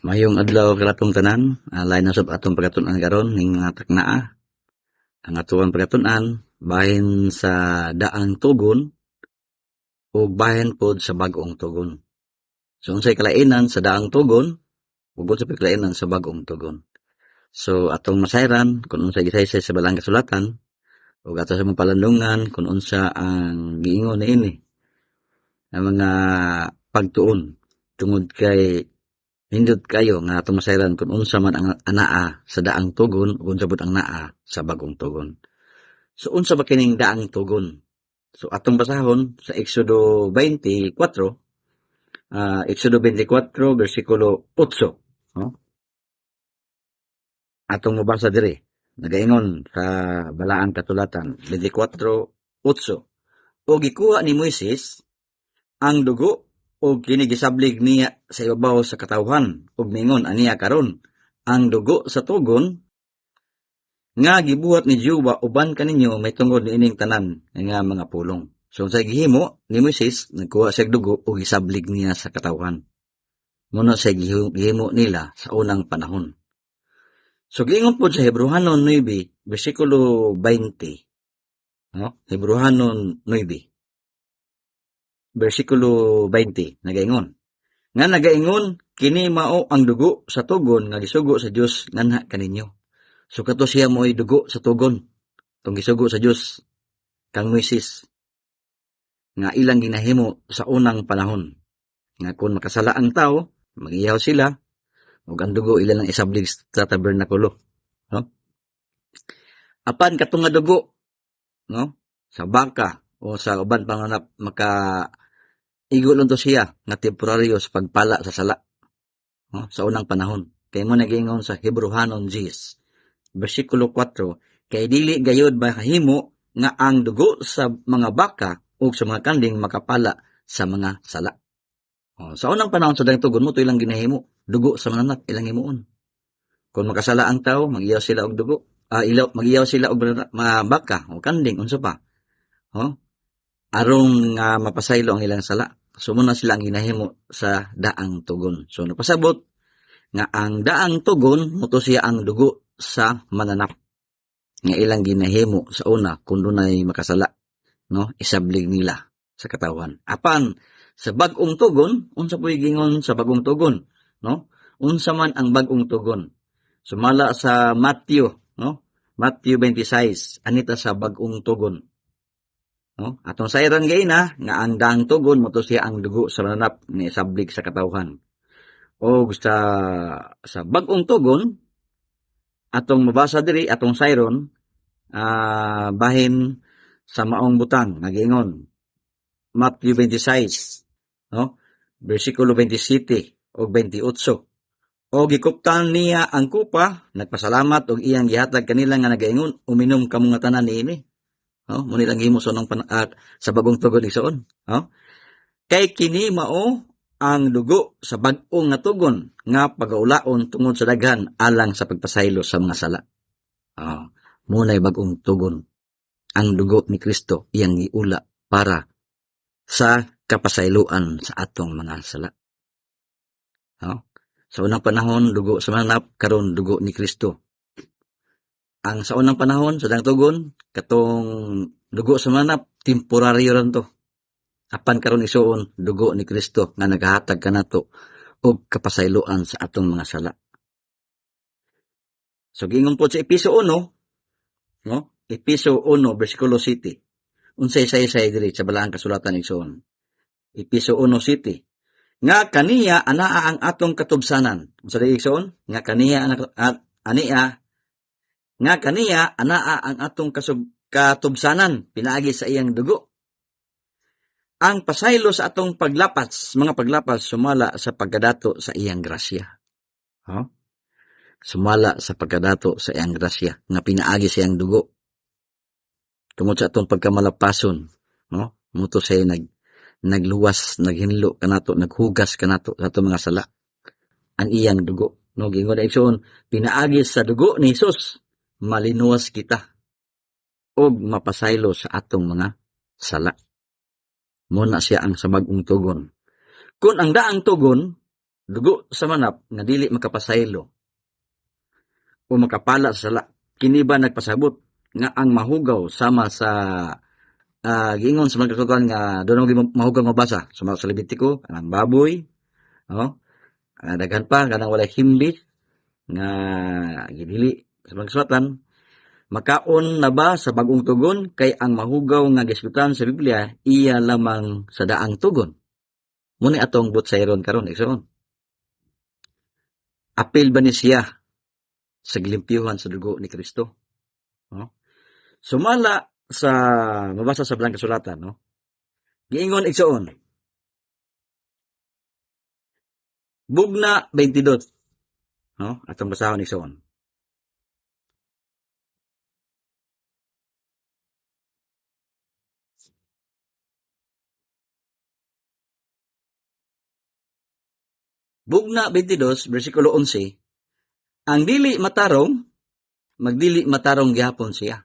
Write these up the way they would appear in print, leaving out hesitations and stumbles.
Maayong adlaw kanatong tanan, lain na sab atong pagkatun-an karon ning mga taknaa. Ang atuang pagkatun-an bahin sa daang tugon ug bahin pod sa bag-ong tugon. So unsay kalainan sa daang tugon ug unsay kalainan sa bag-ong tugon? So atong masayran kung unsay gisaysay sa balaang kasulatan ug ato sa mga palandungan kung unsa ang giingon niini ang mga pagtuon, tungod kay nindot kayo nga atong masayran kung unsa man ang anaa sa daang tugon ug unsa pud ang naa sa bag-ong tugon. So unsa ba kining daang tugon? So atong basahon sa Exodo 24, Exodo 24 bersikulo 8, no? Atong mabasa diri, nagaingon sa balaang katulatan 24:8, "O gikuha ni Moises ang dugo ug kini gisablig niya sa ibabaw sa katawhan ug miingon aniya, 'Karon ang dugo sa tugon nga gibuhat ni Jehova uban kaninyo mahitungod niining tanan nga mga pulong.'" So sa gihimo ni Moises, nagkuha siya og dugo ug gisablig niya sa katawhan. Muna sa gihimo nila sa unang panahon. So giingon pod sa Hebreohanon 9 bersikulo 20. No? Hebreohanon 9 bersikulo 20 nagaingon. Nga nagaingon, "Kini mao ang dugo sa tugon nga gisugo sa Dios nganha kaninyo." So kato siya mo'y dugo sa tugon. Tong gisugo sa Dios kang Moises nga ilang ginahimo sa unang panahon. Nga kung makasala ang tao, magihaw sila ug ang dugo ila lang isablig sa tabernakulo. No? Apan katong nga dugo, no? Sa baka o sa uban pang mananap, maka igo lang to siya nga temporaryo sa pagpala sa sala, no? Sa unang panahon. Kay mo nagingon sa Hebreohanon 10 bersikulo 4, "Kay dili gayod mahimo nga ang dugo sa mga baka ug sa mga kanding makapala sa mga sala." Oh, sa unang panahon sa daang tugon mo to ilang ginahimo, dugo sa mananap ilang himuon. Kung makasala ang tao, magiyaw sila og dugo. Ilaw, magiyaw sila og mga baka o kanding, unsa pa. Oh? Arong nga mapasaylo ang ilang sala. So muna sila ang ginahimo sa daang tugon. So napasabot nga ang daang tugon moto siya ang dugo sa mananap nga ilang ginahimo sa una kung dunay makasala, no, isablig nila sa katawan. Apan sa bag-ong tugon, unsa po'y gingon sa bag-ong tugon, no? Unsa man ang bag-ong tugon? Sumala sa Matthew, no, Matthew 26, anita sa bag-ong tugon, no? Atong sayran gaina nga ang daang tugon moto siya ang dugo sa mananap ni isablig sa katawhan. O sa bag-ong tugon, atong mabasa diri, atong sayron bahin sa maong butang nga giingon Matthew 26, no, bersikulo 27 ug 28, "O gikuptan niya ang kupa, nagpasalamat og iyang gihatag kanila nga nagaingon, 'Uminom kamo nga tanan niini.'" No, mo nilang gihimo sa unang sa bagong tugon, igsoon, no? "Kay kini mao ang dugo sa bag-ong nga tugon nga pagaulaon tungod sa daghan alang sa pagpasaylo sa mga sala." Oh, muna'y bagong tugon. Ang dugo ni Kristo iyang giula para sa kapasayloan sa atong mga sala. No? Sa unang panahon, dugo sa mananap, karon dugo ni Kristo. Ang sa unang panahon, sa daang tugon, katong dugo sa mananap, temporaryo lang to. Apan karon, isuon, dugo ni Kristo nga nagahatag kanato og kapasayloan sa atong mga sala. So giingon po sa Episo 1, no? Episo 1 bersikulo 7. Unsay saysay diri sa balaang kasulatan, igsoon? Episo 1:7. "Nga kaniya anaa ang atong katubsanan." Unsa diri, igsoon? Nga kaniya at aniya nga kaniya anaa ang atong katubsanan pinaagi sa iyang dugo. Ang pasaylo sa atong paglapas, mga paglapas sumala sa pagkadato sa iyang grasya. Huh? Sumala sa pagkadato sa iyang grasya nga pinaagi sa iyang dugo. Tungod sa atong pagkamalapason, no? Muto siya nagluwas, naghinlo kanato, naghugas kanato sa atong mga sala. Ang iyang dugo. No, gingon igsoon, pinaagi sa dugo ni Hesus, malinuwas kita og mapasaylo sa atong mga sala. Muna siya ang sa bag-ong tugon. Kung ang daang tugon, Dugo sa manap nga dili makapasaylo o makapala sa sala. Kini ba nagpasabot nga ang mahugaw sama sa giingon sa mga kasukan nga doon mo mahugaw mabasa sama sa Levitico, ang baboy, no? Daghan pa kanang walay himbis nga gidili sa mga kasuwatan, makaon na ba sa bagong tugon kay ang mahugaw nga gisgutan sa Biblia iya lamang sa daang tugon? Muna atong butsayron karon, igsoon. Apil ba ni siya sa gilimpyuhan sa dugo ni Kristo? No? Sumala sa mabasa sa Balaang Kasulatan, no? Giingon, igsoon. Bugna 22, no? Atong basahon, igsoon. Bugna 22, versikulo 11, ang dili matarong, magdili matarong gihapon siya.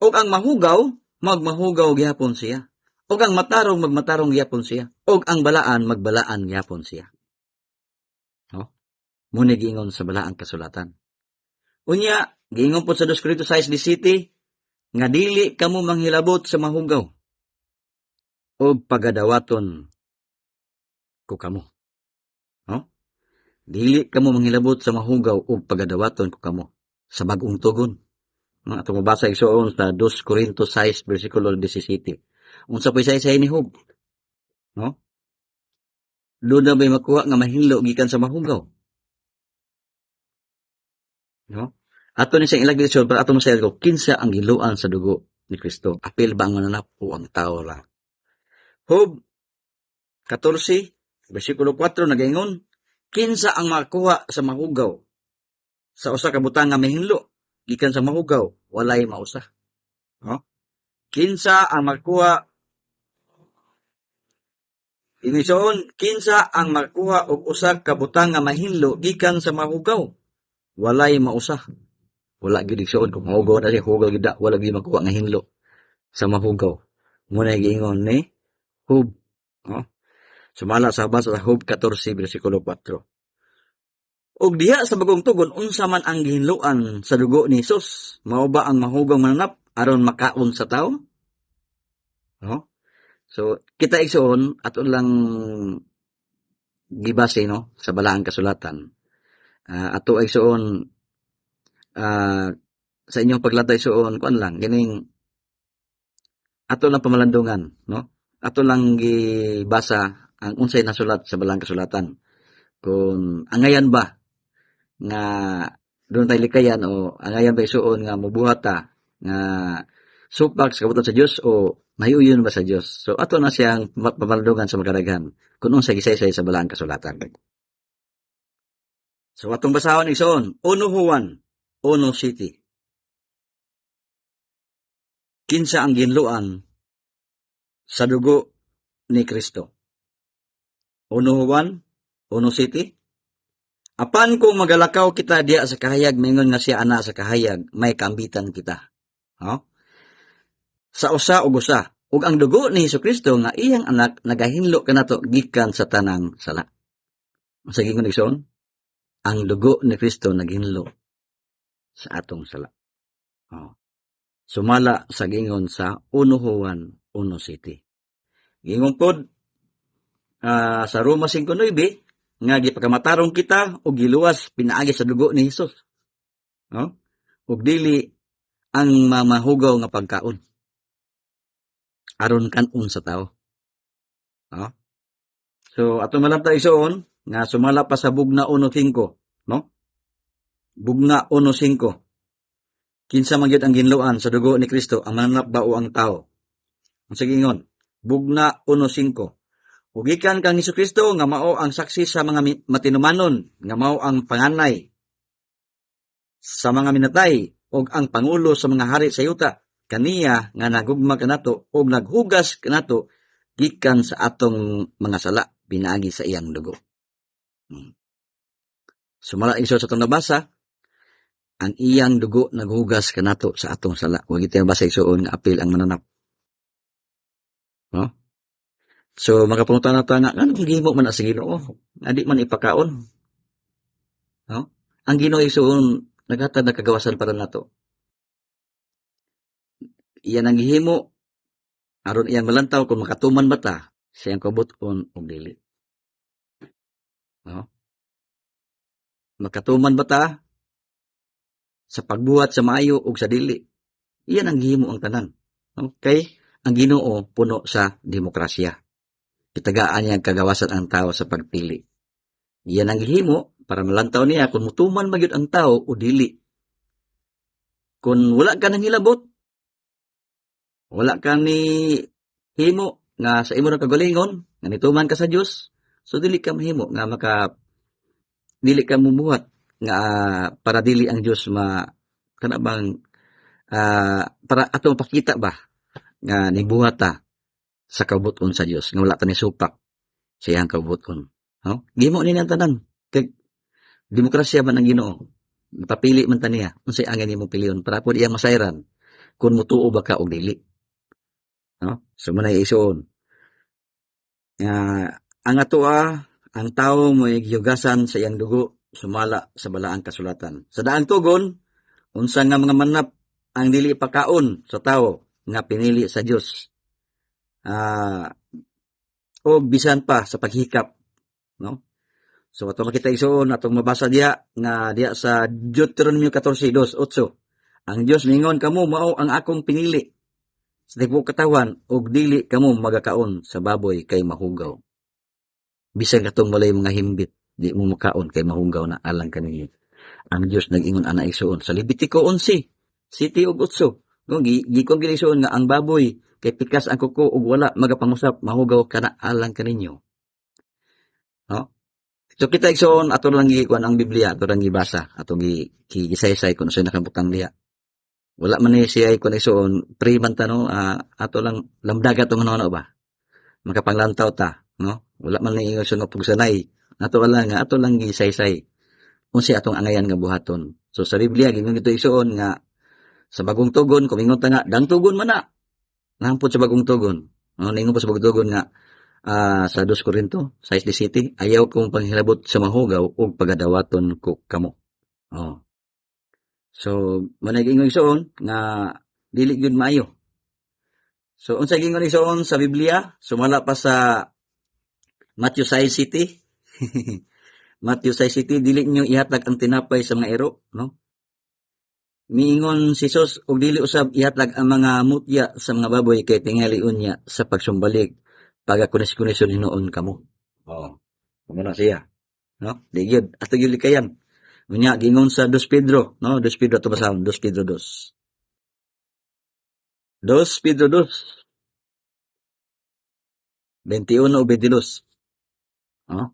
Og ang mahugaw, magmahugaw gihapon siya. Og ang matarong, magmatarong gihapon siya. Og ang balaan, magbalaan gihapon siya. No? Muna giingon sa balaang kasulatan. Unya, giingon po sa 2 Corinto 6:17, nga dili kamo manghilabot sa mahugaw og pagadawaton ko kamo. No? Dili kamo manghilabot sa mahugaw og pagadawaton ko kamo sa bag-ong tugon. No, atong mabasa, igsoon, sa 2 Corinto 6 versikulo 17. Unsa po say ni Job? No? Doon na ba'y makuha nga mahinlo gikan sa mahugaw? No? Ato ni siyang ilagay para ato masayad ko kinsa ang giluan sa dugo ni Kristo. Apil ba ang mananap o ang tao lang? Job 14 versikulo 4 nagaingon, kinsa ang makuha sa mahugaw sa usa ka butang nga mahinlo gikan sa mahugaw? Walay mausa. No? Kinsa ang makuha? Inisoon, kinsa ang makuha og usa ka butang nga mahinlo gikan sa mahugaw? Walay mausa. Wala gyud, igsoon. Kung mahugaw na siya, hugaw gyud, wala gyud makuha nga hinlo sa mahugaw. Muna giingon ni Job. No? Sumala sa basa sa Job 14 versikulo 4. Og diha sa bagong tugon, unsa man ang gihinloan sa dugo ni Hesus? Mao ba ang mahugaw mananap aron makaon sa tao? No? So, kita, igsoon, ato lang gibase, no, sa balaang kasulatan. Ato, igsoon, sa inyong paglatay, igsoon, kuan lang kining ato lang pamalandungan, no? Ato lang gibasa ang unsay nasulat sa balaang kasulatan. Kung angayan ba nga doon tayo likayan o angayan ba, igsoon, nga mubuhat ta nga supak sa kabubut-on sa Dios o mahiuyon ba sa Dios. So ato na siyang pamalandungan sa makadaghan kung unsa gisaysay sa balaang kasulatan. So atong basahon, igsoon, 1 Juan 1:7. Kinsa ang ginluan sa dugo ni Kristo? 1 Juan 1:7. Apan kung magalakaw kita diya sa kahayag, mingon nga siya ana sa kahayag, may kaambitan kita. No? Sa usa ug usa, ug ang dugo ni Hesukristo nga iyang anak nagahinlo kanato gikan sa tanang sala. Unsa giingon, igsoon? Ang dugo ni Kristo naghinlo sa atong sala. Oh. Sumala sa gingon sa 1 Juan 1:7. Gingon pod sa Roma 5:9 nga gipakamatarong kita ug giluwas pinaagi sa dugo ni Hesus. No? Ug dili ang mamahugaw nga pagkaon aron kan-on sa tao. No? So ato malabta, igsoon, nga sumala pa sa Bugna 1:5, no? Bugna 1:5. Kinsa man gyud ang ginluan sa dugo ni Kristo, ang mananap ba o ang tao? Ang sagingon, Bugna 1:5. Ug gikan kang Hesukristo nga mao ang saksi sa mga matinumanon, nga mao ang panganay sa mga minatay ug ang pangulo sa mga hari sa yuta, kaniya nga nagugma kanato ug naghugas kanato gikan sa atong mga sala pinaagi sa iyang dugo. Sumala, igsoon, sa atong nabasa, ang iyang dugo naghugas kanato sa atong sala. Wa gyud basa, igsoon, nga apil ang mananap. No? So makapangutana ta nga nganong gihimo man na sa Ginoo nga di man ipakaon, no? Ang Ginoo, igsuon, naghatag na kagawasan para nato. Iyan ang gihimo aron iyang malantaw kung makatuman ba ta sa iyang kabubut-on o dili. No? Makatuman ba ta sa pagbuhat sa maayo ug sa dili? Iyan ang gihimo ang tanan. No? Kay ang Ginoo puno sa demokrasya. Gitagaan niya ang kagawasan ang tao sa pagpili. Iyan ang gihimo para malantaw niya kung mutuman magyud ang tao o dili. Kung wala ka nang hilabot, wala ka ni himo nga sa imo ra kagalingon, nga nituman ka sa Dios, so dili ka mahimo nga maka dili ka mumuhat nga para dili ang Dios ma kana bang para ato mapakita ba nga nibuhat ta sa kabubut-on sa Dios nga wala ta ni supak sa iyang kabubut-on, no? Gihimo ni ang tanan kay demokrasya man ang Ginoo. Mapapili man ta niya unsay angay nimo pilion para pud iyang masayran kung mutuo ba ka o dili, no? So mao na, igsuon, nga ang atoa ang tawo mo'y gihugasan sa iyang dugo sumala sa balaang kasulatan. Sa daang tugon, unsa nga mga manap ang dili pakaon sa tawo nga pinili sa Dios o bisan pa sa paghikap, no? So ato makita, igsuon, atong mabasa diha nga diha sa Deuteronomio 14:2-8, ang Dios mingon, "Kamo mao ang akong pinili sa tibuok katawan ug dili kamo magakaon sa baboy kay mahugaw." Bisan katong walay mga himbit, di mo makaon kay mahugaw na alang kaninyo. Ang Dios nag-ingon ana, igsuon, sa Levitico 11, 7 ug 8. Kung gikon gini, igsuon, nga ang baboy kay pikas ang kuko ug wala magapangusap, mahugaw kana alang kaninyo. No? So kita, igsuon, ato lang gikuan ang Biblia, ato lang gibasa, ato gi gisaysay kung unsay nakabutang diha. Wala man ni siya kuan, igsuon, free man ta, no, ato lang lamdaga tong ano ba. Makapanglantaw ta, no? Wala man ni igsuon nga pugsanay. Ato lang nga ato lang gisaysay unsay atong angayan nga buhaton. So sa Biblia gingon ito, igsuon, nga sa bagong tugon, kumingon ta nga dang tugon man na. Nahampod sa bagong tugon. No, ningon po sa bagong tugon nga sa 2 Corinto 6:17, "Ayaw kong panghilabot sa mahugaw ug pagadawaton ko kamo." Oh. So, manay ingon, igsuon, nga dili gyud maayo. So unsa gingon, igsuon, sa Biblia sumala pa sa Matthew 6:7? Matthew 6:7, "Dili niyo ihatag ang tinapay sa mga iro," no? Miingon si Jesus, "Ug dili usab ihatag ang mga mutya sa mga baboy kay tingali unya sa pagsumbalik pagakunis-kunison hinuon kamo." Oh. Mao na siya. No? Di gyud ato gyud likayan. Unya gingon sa 2 Pedro, no? 2 Pedro ato basahon, 2 Pedro 2. 2 Pedro 2. 21 o 22. No?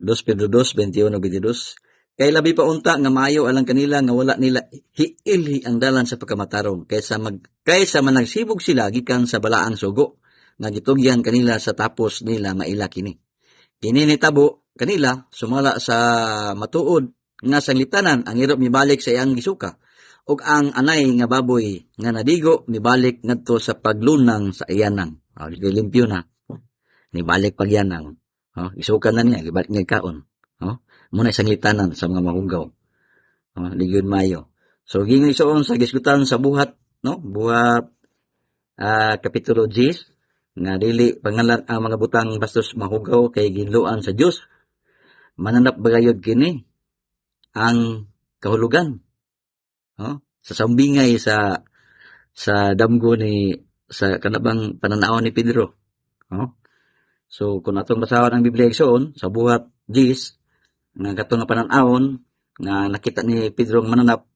2 Pedro 2, 21 o 22. "Kay labi pa unta nga maayo alang kanila nga wala nila hiilhi ang dalan sa pagkamatarong kaysa managsibog sila gikan sa balaang sugo nga gitugyan kanila sa tapos nila maila kini. Kini nitabo kanila sumala sa matuod nga sangliptanan, ang iro mibalik sa iyang gisuka ug ang anay nga baboy nga nadigo mibalik ngadto sa paglunang sa iyanang." Oh, limpyo na. Nibalik pagyanang. Oh, isuka na niya, gibalik niya kaon. Oh, mao na sangliptanan sa mga mahugaw. Oh, di gyud maayo. So gingon, igsuon, sa gisgutan sa Buhat, no? Buhat kapitulo 10 nga dili pangalan ang mga butang bastos mahugaw kay ginluan sa Dios. Mananap bagayod kini ang kahulugan. No? Sa sambingay sa damgo ni sa kanabang pananaw ni Pedro. No? So kung atong basahon ang Biblia, igsoon, sa Buhat 10 nga kato nga pananawon nga nakita ni Pedro ang mananap,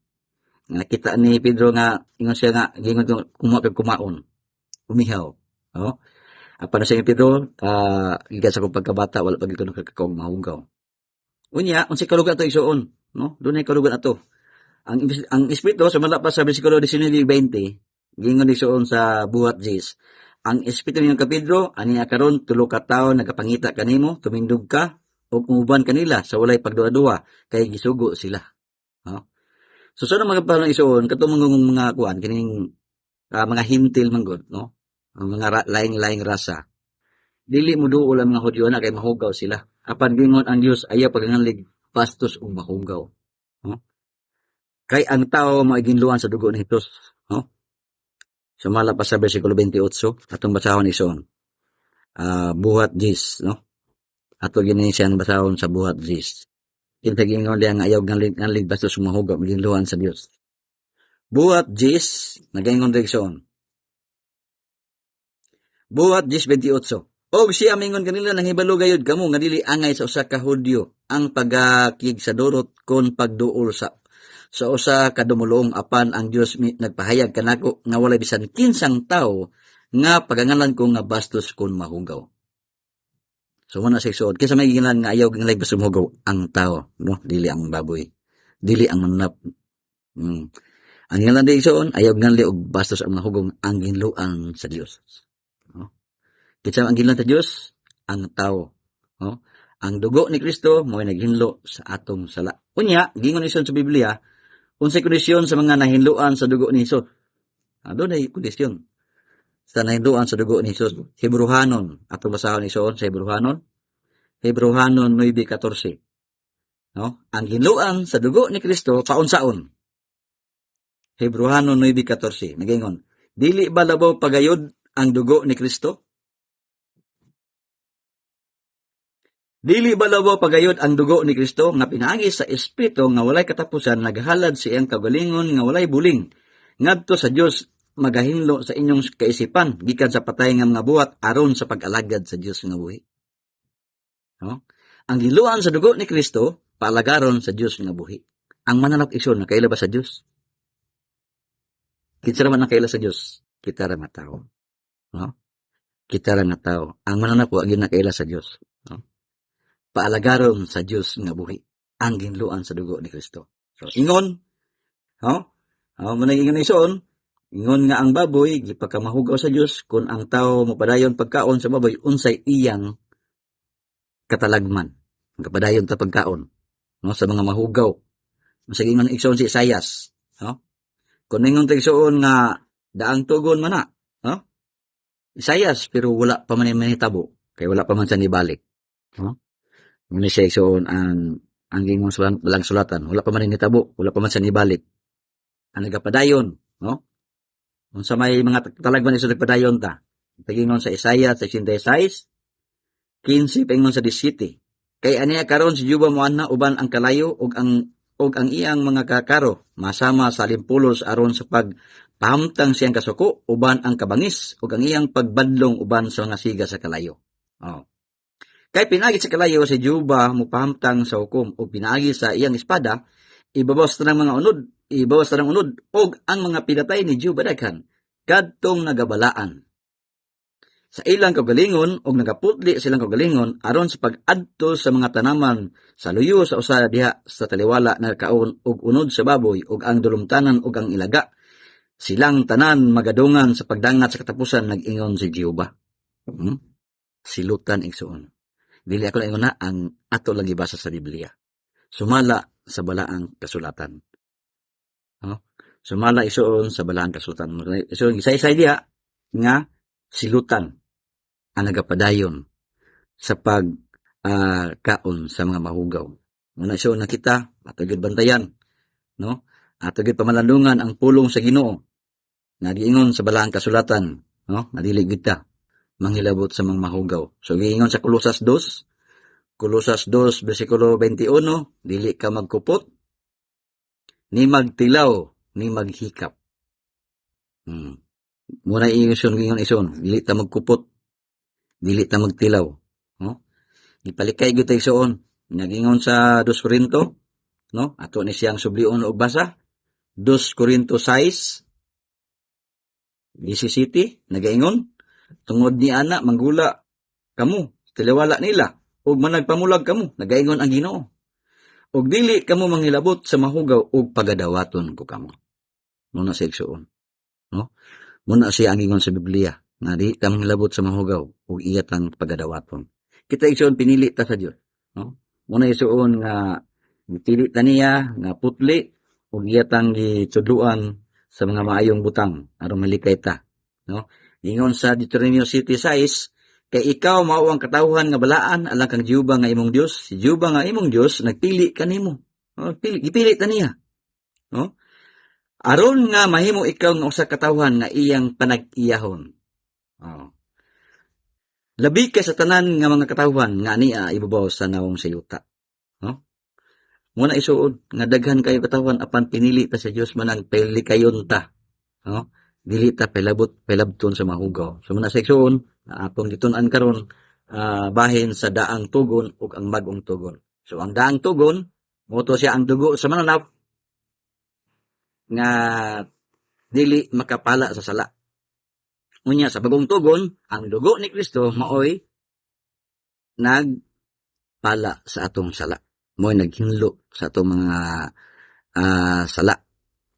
nga nakita ni Pedro nga ingon siya nga gingon ko kumuha kag kumaon umihaw, no? Apan na siya ni Pedro, gikan sa akong pagkabata wala pa gyud ko nakakaong mahugaw. Unya unsay kalugan ato, igsuon, no? Dunay kalugan ato ang espiritu sumala pa sa bersikulo 19-20. Gingon, igsuon, sa Buhat 10, ang espiritu ningon ka Pedro, "Ania karon tulo ka tawo nagapangita kanimo. Tumindog ka ug umuban kanila sa walay pagduha-duha kay gisugo sila," no? So sa mga panahon, igsuon, katong mga kuan kining mga Hentil man gud, no? Ang mga laing-laing rasa. Dili mo duol ang mga Hudyo na kay mahugaw sila. Apan gingon ang Dios, ayaw paganganlig bastos ug mahugaw. No? Kay ang tao mao'y gihinloan sa dugo ni Jesus. No? Sumala pa sa versikulo 28, atong basahon ison. Buhat 10, no? Ato gini siyang basahon sa Buhat 10. Kinsa gingon diya nga ayaw nganlig bastos ug mahugaw, gihinloan sa Dios? Buhat 10, nagaingon diri, igsoon. Buhat 10:28. Og siya mingon kanila, "Nangibalo gayud kamo nga dili angay sa usa ka Hudyo ang pagakig sa durot kon pagduol sa usa ka dumuluong, apan ang Dios nagpahayag kanako nga walay bisan kinsang tawo nga pagangalan ko nga bastos kon mahugaw." So mao na sa igsoon, kinsa may giingon nga ayaw nganlig bastos mahugaw? Ang tao, no? Dili ang baboy. Dili ang mananap. Ang giingon di, igsoon, ayaw nganli og bastos ang mahugaw ang gihinloan sa Dios. No? Kinsa ang gihinloan sa Dios? Ang tao. No? Ang dugo ni Kristo mo'y naghinlo sa atong sala. Unya, gingon igsoon sa Biblia, unsay kondisyon sa mga nahinloan sa dugo ni Jesus? Dunay kondisyon sa nahinloan sa dugo ni Jesus. Hebreohanon, atong basahon igsoon sa Hebreohanon. Hebreohanon 9:14. No? Ang hinloan sa dugo ni Kristo paunsaon? Hebreohanon 9:14. Nagaingon, "Dili ba labaw pagayod ang dugo ni Kristo? Dili ba labaw pagayod ang dugo ni Kristo nga pinaagi sa Espiritu nga walay katapusan naghalad sa iyang kaugalingon nga walay buling ngadto sa Dios magahinlo sa inyong kaisipan gikan sa patay nga mga buhat aron sa pag-alagad sa Dios nga buhi?" No? Ang gihinloan sa dugo ni Kristo paalagaron sa Dios nga buhi. Ang mananap, igsoon, nakaila ba sa Dios? Kinsa man nakaila sa Dios? Kita ra nga tao. No? Kita ra nga tao. Ang mananap wa gyud nakaila sa Dios. No? Paalagaron sa Dios nga buhi ang gihinloan sa dugo ni Kristo. So ingon, no? Oh, mao ingon igsoon, ingon nga ang baboy gipakamahugaw sa Dios. Kung ang tao mopadayon pagkaon sa baboy, unsay iyang katalagman? Magpadayon ta pagkaon, no, sa mga mahugaw. Unsay ingon, igsoon, si Isayas, no? Kung ingon ta, igsoon, nga daang tugon man na, no? Isayas, pero wala pa man mahitabo kay wala pa man siya nibalik, no? Muna siya, igsoon, ang gingon sa balang sulatan, wala pa man nitabo, wala pa man siya nibalik. Ang nagapadayon, no? Unsa may mga talagman iso nagpadayon ta? Pagingon sa Isaiah 66, 15 paingon sa 17. "Kay aniya karon si Jehova moana uban ang kalayo ug ang iyang mga kakaro masama sa alimpulos aron sa pagpahamtang siyang kasuko uban ang kabangis ug ang iyang pagbadlong uban sa mga siga sa kalayo." Oh. "Kay pinaagi sa kalayo si Jehova mopahamtang sa hukom ug pinaagi sa iyang espada ibabaw sa tanang mga unod, ibabaw sa tanang unod ug ang mga pinatay ni Jehova daghan kadtong nagabalaan sa ilang kaugalingon og nagaputli sa ilang kaugalingon aron sa pag-adto sa mga tanaman sa luyo sa usa diha sa taliwala nagkaon og unod sa baboy ug ang dulumtanan ug ang ilaga. Silang tanan magadungan sa pagdangat sa katapusan, nag-ingon si Jehova." Silutan, igsoon. Dili ako ingon na, ang ato lang gibasa sa Biblia. Sumala sa balaang kasulatan. No? Sumala, igsoon, sa balaang kasulatan. Igsoon, gisaysay diha nga silutan ang nagapadayon sa pag kaon sa mga mahugaw. Muna igsoon nakita, ato gyud bantayan, no? Ato gyud pamalandungan ang pulong sa Ginoo nga giingon sa balaang kasulatan, no? Nga dili gyud ta manghilabot sa mga mahugaw. So giingon sa Kolosas 2, Kolosas 2 versikulo 21, dili ka magkupot, ni magtilaw, ni maghikap. Muna iyon giingon, igsoon, dili ta magkupot, dili ta magtilaw, no? Gipalikay gyud ta, igsoon. Nagingon sa 2 Korinto, no? Ato ni siyang sublion og basa. 2 Korinto 6 17, nagaingon, "Tungod ni ana manggula kamo, taliwala nila ug managpamulag kamo, nagaingon ang Ginoo. Ug dili kamo manghilabot sa mahugaw ug pagadawaton ko kamo." Muna sa igsoon, no? Muna siya ang ingon sa Biblia nga di ka manghilabot sa mahugaw ug iya tang pagadawaton. Kita, igsoon, pinili ta sa Dios, no? Muna, igsoon, nga gipili ta niya nga putli ug iya tang gitudloan sa mga maayong butang aron malikay ta, no? Ingon sa Deuteronomio 7:6, Kay ikaw mao ang katawhan nga balaan alang kang Jehova nga imong Dios. Si Jehova nga imong Dios nagpili kanimo. Oh, pili, gipili ta niya. No? Aron nga mahimo ikaw nga usa ka katawhan nga iyang panag-iyahon. Oh. Labi kay sa tanan nga mga katawhan nga ania ibabaw sa nawong sa yuta. No? Muna isuod nga daghan kayo katawhan apan pinili ta sa Dios manang pelikayon ta. No? Dili ta pelabot pelabton sa mahugaw. So muna sa igsuon atong gitun-an karon bahin sa daang tugon ug ang bag-ong tugon. So ang daang tugon mao to siya ang dugo sa mananap nga dili makapala sa sala. Unya sa bagong tugon, ang dugo ni Kristo maoy nagpala sa atong sala. Mo'y naghinlo sa atong mga sala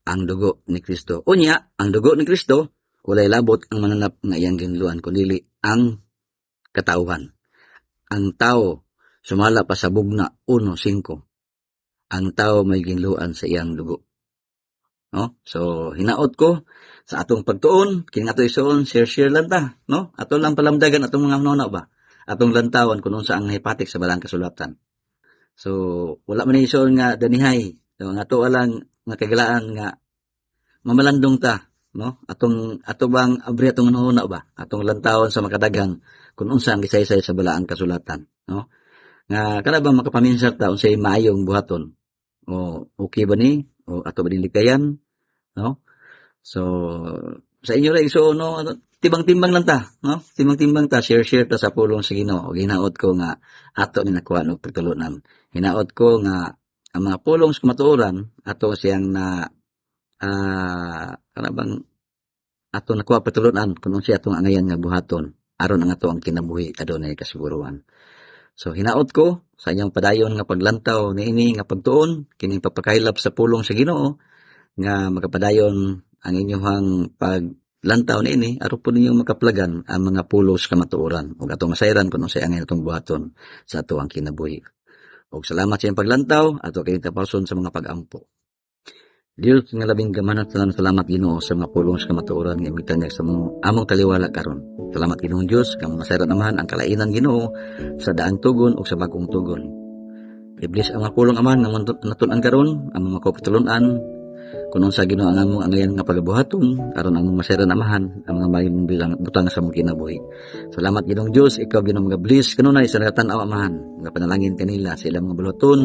ang dugo ni Kristo. Unya, ang dugo ni Kristo walay labot ang mananap nga iyang ginluan kundi ang katawhan. Ang tao sumala pa sa Bugna 1:5. Ang tao may ginluan sa iyang dugo. No? So hinaot ko sa atong pagtuon, kini ato isuon, share share lang ta, no? Ato lang palamdagan atong mga hunahuna ba? Atong lantawan kung unsa ang hipatik sa balang kasulatan. So wala man ni isuon nga danihay. So, nga ato lang nga kagalaan nga mamalandong ta, no? Atong ato bang abri atong hunahuna ba? Atong lantawon sa makadaghang kung unsa ang gisaysay sa balaang kasulatan, no? Nga kana bang makapaminsar ta unsay maayong buhaton? O okay ba ni? O ato ba likayan? No? So sa inyo ra igsuon, no, ano, timbang-timbang lang ta, no? Timbang-timbang ta, share-share ta sa pulong sa Ginoo. Hinaot ko nga ato ni nakuha og pagtulunan. Hinaot ko nga ang mga pulong sa kamatuoran ato siyang na kana bang ato nakuha pagtulunan kung unsa atong angayan nga buhaton aron ang ato ang kinabuhi adunay kasiguruhan. So hinaot ko sa inyong padayon nga paglantaw niini nga pagtuon kining pagpakaylap sa pulong sa Ginoo nga magapadayon ang inyong paglantaw niini aron po ninyong makaplagan ang mga pulong sa kamatuoran ug atong masayran kung unsay angay atong buhaton sa ato ang kinabuhi. Ug salamat sa inyong paglantaw ato kay tapason sa mga pag-ampo. Diyos nga labing gamhanan, tanan, salamat Ginoo sa mga pulong sa kamatuoran nga imong gitanyag sa among, among taliwala karon. Salamat, Ginoong Diyos, nga masayran, Amahan, ang kalainan, Ginoo, sa daang tugon ug sa bagong tugon. I-bless ang mga pulong, Amahan, nga natun-an karon, ang mga kapitulunan kung unsa, Ginoo, ang among angayan nga pagabuhaton aron ang among masayran, Amahan, ang mga maayong bilang butang sa among kinabuhi. Salamat, Ginoong Diyos, ikaw, Ginoo, mga bless kanunay sa nagatan-aw, Amahan, mga panalangin kanila sa ilang mga buluhaton,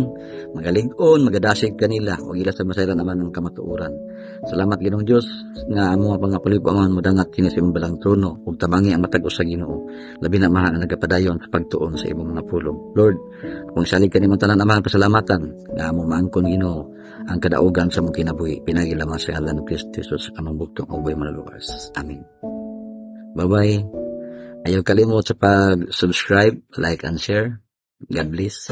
magalig-on, magadasig kanila ug ila sa masayran, Amahan, ang kamatuoran. Salamat, Ginoong Diyos, nga among mga pangapulipo, Amahan, modangat kini sa imong balang trono ug tabangi ang matag usa, Ginoo. Labi na, Amahan, ang nagapadayon sa pagtuon sa imong mga pulong. Lord, kung salig kanimo tanan, Amahan, pasalamatan nga among maangkon, Ginoo, ang kadaugan sa among kinabuhi pinagi lamang sa ngalan ni Kristo Jesus among bugtong ug buhi Manluluwas. Amen. Bye-bye. Ayaw kalimot sa pag-subscribe, like, and share. God bless.